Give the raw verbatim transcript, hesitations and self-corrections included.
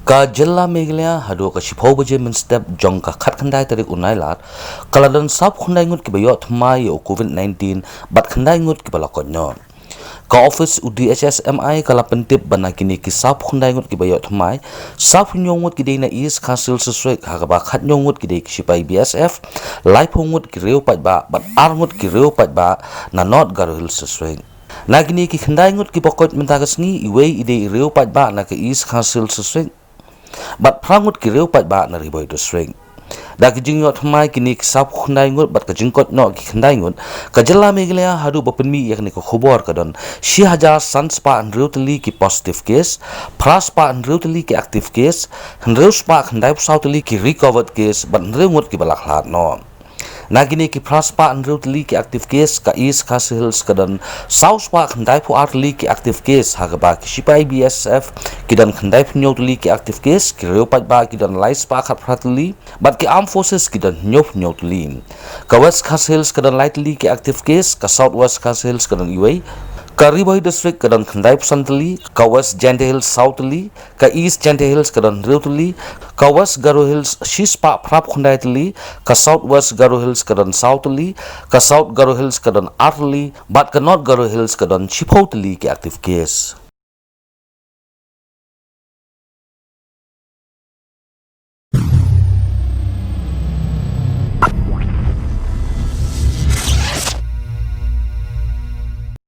Ka jylla Meghalaya haduh ka shiphew baje mynstep jong ka khatkhyndai tarik u Nailar ka la don sawphew khyndai ngut kiba ïoh thymmai ïa u COVID nineteen bad khyndai ngut kiba la koit noh. Ka ophis u D H S M I ka la pyntip ba na kine ki sawphew khyndai ngut kiba ïoh thymmai, sawphew hynñiew ngut ki dei na East Khasi Hills District, ha kaba khathynñiew ngut ki dei ki shipai B S F, laiphew ngut ki riew paidbah bad ar ngut ki riew paidbah na North Garo Hills District. Na kine ki khyndai ngut kiba koit mynta ka sngi, iwei i dei i riew paidbah na ka East Khasi Hills District bad phra ngut ki riew paidbah na Ri Bhoi District. Da ki jingïoh thymmai kine ki sawphew khyndai ngut bad ka jingkoit noh ki khyndai ngut, ka jylla Meghalaya haduh ba pynmih ïa kane ka khubor ka don shi hajar san spah hynriew tylli ki positive case, phra spah hynriew tylli ki active case, hynriew spah khyndaiphew saw tylli ki recovered case bad hynriew ngut kiba la khlad noh. Na kine ki phra spah hynriew tylli ki active case, ka East Khasi Hills ka don saw spah khyndaiphew ar tylli ki active case, ha kaba ki shipai B S F ki don khyndaiphew hynñiew tylli ki active case, ki riew paidbah ki don lai spah khatphra tylli bad ki Armed Forces ki don hynñiewphew hynñiew tylli. Ka West Khasi Hills ka don lai tylli ki active case, ka South West Khasi Hills ka don iwei, ka Ri Bhoi District ka don khyndaiphew san tylli, ka West Jaintia Hills saw tylli, ka East Jaintia Hills ka don hynriew tylli, ka West Garo Hills shi spah phraphew khyndai tylli, ka South West Garo Hills ka don saw tylli, ka South Garo Hills ka don ar tylli bad ka North Garo Hills ka don shiphew tylli ki active case.